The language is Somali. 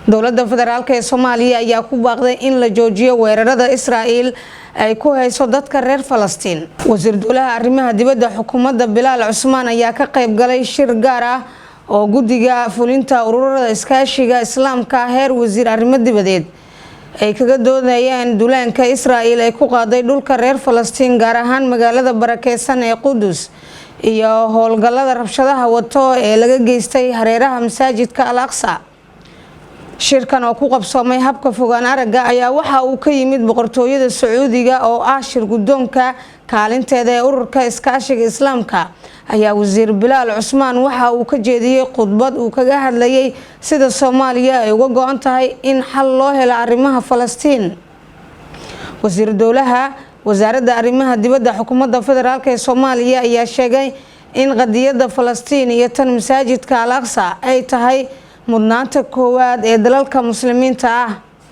Dowladda federaalk ee Soomaaliya ayaa ku baaqday in la joojiyo weerarada Israa'iil ay ku hayso dadka reer Falastiin. Wasiir dowlaha arrimaha dibadda xukuumadda, Bilaal Cusmaan, ayaa ka qayb galay shir gaar ah oo guddiga fulinta Ururada Iskaashiga Islaamka heer wasiir arrimo dibadeed ay kaga doodayaan duulaanka Israa'iil ay ku qaaday dhulka reer Falastiin, gaar ahaan magaalada barakeysan ee Qudus, iyo howlgallada rabshadaha wato ee laga geystay hareeraha masaajidka Al Aqsa. Shirkan oo ku qabsoomay habka fogaan aragga ayaa waxa uu ka yimid Boqortooyada Sacuudiga oo ah shir guddoonka kaalinteeda ee Ururka Iskaashiga Islaamka ayaa wasiir Bilaal Cusmaan waxa uu ka jeediyey khudbad uu kaga hadlayay sida Soomaaliya ay uga go-an tahay in xal loo helo arrimaha Falastiin. Wasiir dowlaha Wasaaradda Arrimaha Dibadda xukuumadda federaalk ee Soomaaliya ayaa sheegay in qadiyadda Falastiin iyo tan masaajidka Al Aqsa ay tahay mudnaanta koowaad ee dalalka Muslimiinta ah.